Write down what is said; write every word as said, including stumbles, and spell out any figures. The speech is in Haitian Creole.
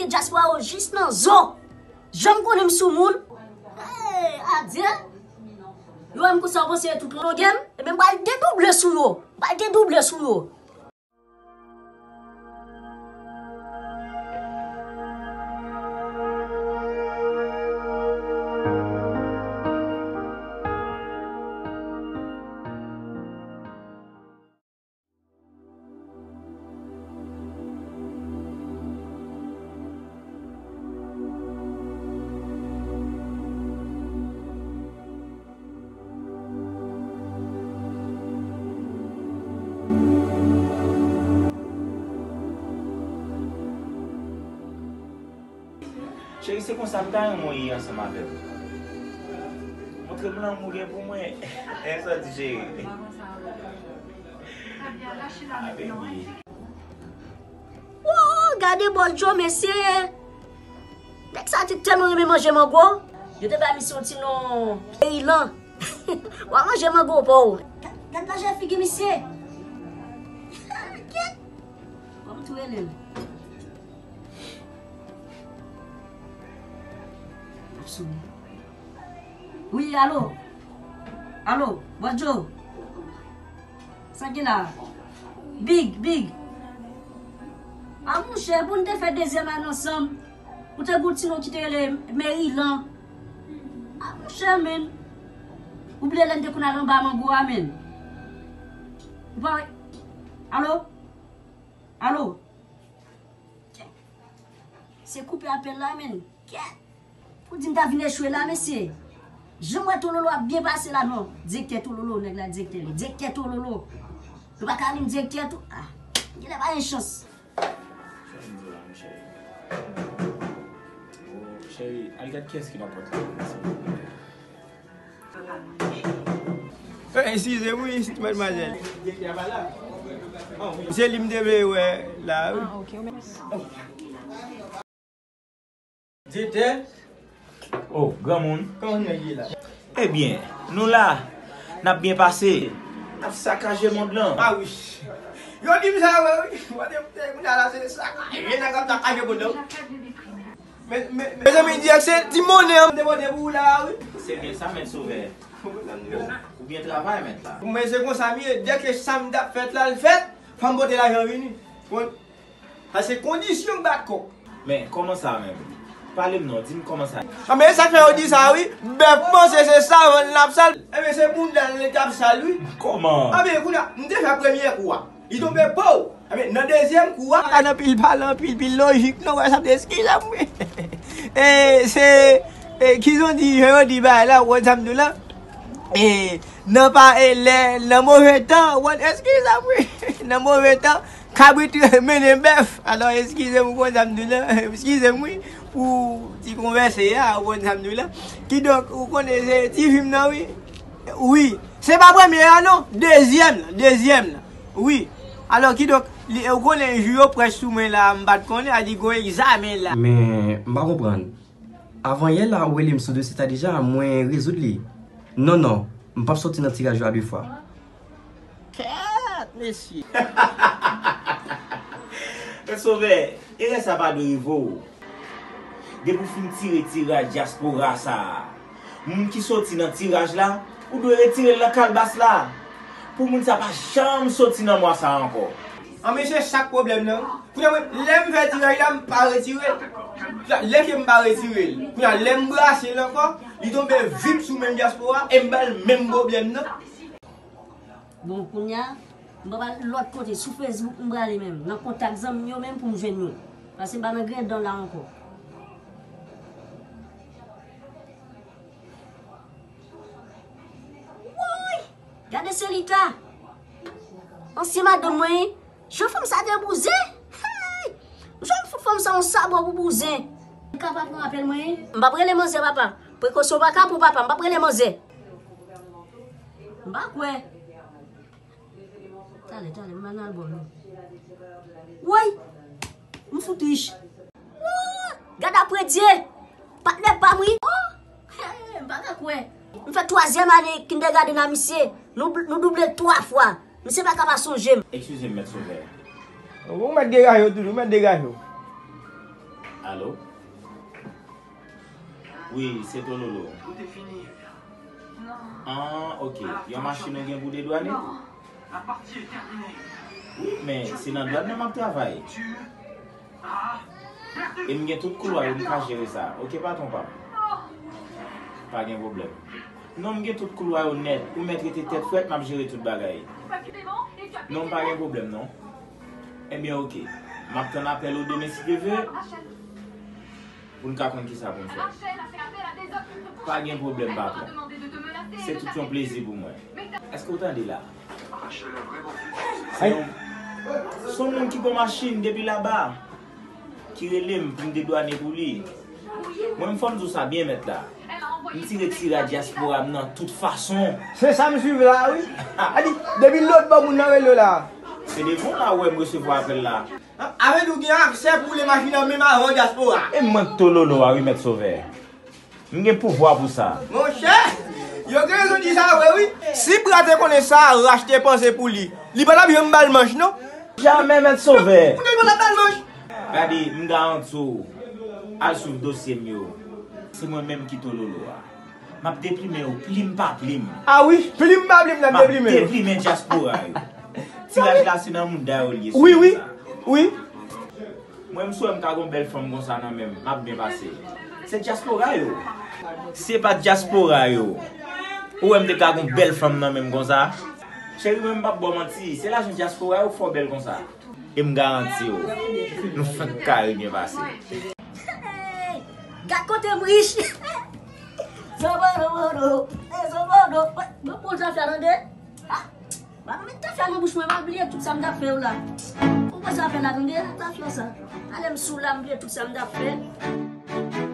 Dyaspora yo jis nan zo. Jan m konnen m sou moun. Hey, adye. Yo wè m konsa, yo panse tout longè m. Ebyen, m pral dedouble sou yo. M pral dedouble sou yo. Cheri, se konsa m ta renmen w ye ansanm avè m. Montre m lanmou w gen pou mwen. E sa w di, cheri? Ah, baby. Woo, gade bòl Djo, mesye. Nèg sa te tèlman renmen manje mango. Yo te bay misye yon ti non Merilan. W a manje mango pa w. Gad, gad lajè figi misye. Kèt. Ban m tou rele l. L ap sone. Wi, alo? Alo, Bòdjo? Sa ki la? Big, Big. A monchè, pou n te fè dezyèm ane ansanm, ou te gen yon ti non ki te rele Merilan. A monchè, menn. Ou bliye lè n te konn al anba mango a, menn. Ou pa wè? Alo? Alo? Se koupe apèl la, menn. Kèt! Pou di m ta vin echwe la, mesye. Jan m wè Tololo ap byen pase la, non. Direktè Tololo, nèg la direktè li. Direktè Tololo. Nou pa ka ri m direktè tou. Ah, genlè pa gen chans. Sa m di w la, mon cheri? Oh, cheri, al gad kiyès ki nan pòt la, silvouplè. Eh, eskize m wi, madmwazèl. Se li m te vle wè la wi. Direktè. Oh, granmoun. Kòman nèg ye la? Ebyen, nou la. N ap byen pase. N ap sakaje mond lan. Ah wi. Yo di m sa vre wi. Mwen te, te, kounye a la se sakaje nèg ap sakaje mond lan. Men, men, men, mezanmi, di se ti monnen an m te pote pou ou la a, wi. Se byen sa, Mèt Sovè. Ou byen travay, mèt la. Men se konsa m ye, dèke sa m t ap fèt la, l fèt, fò m pote lajan vini. Konprann? Sa se kondisyon bat kòk. Men, kòman sa menm? Pale m non, di m kòman sa. A, men sa k fè yo di sa, wi. Bèf panse se savann l ap sal. Ebyen, se bounda l li t ap sal, wi. Kòman? A, men, kounye a, m te fè premye kou a. Li tonbe, pow! Ebyen, nan dezyèm kou a. Pa nan pil pale, anpil, pil lojik, non, wè sa m te eskize m, wi. E, se, e, kizon di, jan yo di bagay la, ou konn sa m di w la. E, nan pa, e, lè, nan move tan, ou konn, eskize m, wi. Nan move tan, kabrit mennen bèf. Alò, eskize m, ou konn sa m di w la. Eskize m, wi, pou ti konvèse a, ou konn sa m di w la. Kidonk, ou konnen se ti fi m nan, wi. Wi. Se pa premye a, non. Dezyèm nan, dezyèm nan. Wi. Alò, kidonk, li, ou konnen jou yo prèch sou mwen la, m pa t konnen, a di gon egzamen la. Men, m pa konprann. Avan yè la, ou rele m sou dosye sa deja, mwen rezoud li. Non, non, m p ap soti nan tiraj yo a de fwa. Kèt, mesye. Mèt Sovè, erè sa pa dwe rive w. Depi w fin tire tiraj dyaspora sa a, moun ki soti nan tiraj la, ou dwe retire l nan kalbas la. Pou moun sa pa janm soti nan mwa sa a ankò. An, men se sa k pwoblèm nan. Kounye a, mwen, lè m fè tiraj la, m pa retire l. Lè ke m pa retire l, kounye a, lè m brase l ankò, li tonbe vip sou menm dyaspora, e m ba l menm pwoblèm nan. Bon, kounye a, m pral lòt kote, sou Facebook, m prale menm, nan kontak zanmi m yo menm pou m jwenn yo. Paske m pa nan grenn dan la ankò. Woy! Gade Selita! Ansyen madanm mwen, jan fanm sa debouzen! Hey! Jan fout fanm sa yon sabò pou bouzen! M ka pa pran apèl mwen? M p ap rele manzè, papa. Prekosyon pa ka pran, papa. M p ap rele manzè. M pa kwè. Talè, talè, m al nan albòm yo. Woy! M fout rich. Woo! Gad apre Dye! Patnè pa m, wi. Oh! Hey, m pa ka kwè. M fè twazyèm ane kindergarten a misye. Nou, nou double l twa fwa. Misye pa ka pa sonje m. Eskize m, Mèt Sovè. Ou mèt degaje w toujou, ou mèt degaje w. Alo? Wi, se Tololo. Ah, ok. Yon machin ou gen pou dedwane? Wi, men se nan dwàn nan m ap travay. E m gen tout koulwa yo, m ka jere sa. Ok, patwon pa m. Pa gen pwoblèm. Non, m gen tout koulwa yo nèt. Ou mèt rete tèt frèt, m ap jere tout bagay. Non, pa gen pwoblèm, non. Ebyen, ok. M ap tann apèl ou demen si Dye vle. Pou n ka konn kisa pou n fè. Pa gen pwoblèm, patwon. Se tout yon plezi pou mwen. Èske w tande la? Se yon, se yon moun ki gon machin depi laba, ki rele m pou m dedwane pou li. Mwen, m fò m di w sa byen, mèt la. M tire tira dyaspora m nan tout fason. Se sa m swiv la, wi. A di, depi lòt bò moun nan rele w la. Se devan w la w wè m resevwa apèl la. Avè di w gen aksè pou w le machin nan menm avan dyaspora. E mwen k Tololo a wi, mèt Sovè. M gen pouvwa pou sa. Monchè, yo gen rezon di sa vre wi. Si Pra te konnen sa Rach te panse pou li, li pa t ap janm ba l manch non. Jamè, mèt Sovè. Poutèl pa t ap ba l manch. Gade, m garanti w, al swiv dosye m yo. Se mwen menm ki Tololo a. M ap deplimen yo, plim pa plim. A wi, plim pa plim n ap deplimen yo. M ap deplimen dyaspora yo. Tiraj la se nan mouda yo l ye. Wi, wi, wi. Mwen, m swè m ka gon bèl fanm konsa nan men m, m ap byen pase. Se dyaspora yo. Se pa dyaspora yo. Ou wè m te ka gon bèl fanm nan men m konsa? Cheri, mwen, m p ap ba w manti. Se lajan dyaspora yo k fè w bèl konsa. E m garanti w, nou fenk kare byen pase. Gad kote m rich. Zobodobodo, e zobodo. Mwen, mwen pran zafè tande. Ah, ba m met tafya nan bouch mwen, m al bliye tout sa m t ap fè yo la. Ou pran zafè la tande, tafya sa. Ale m sou la, m bliye tout sa m t ap fè.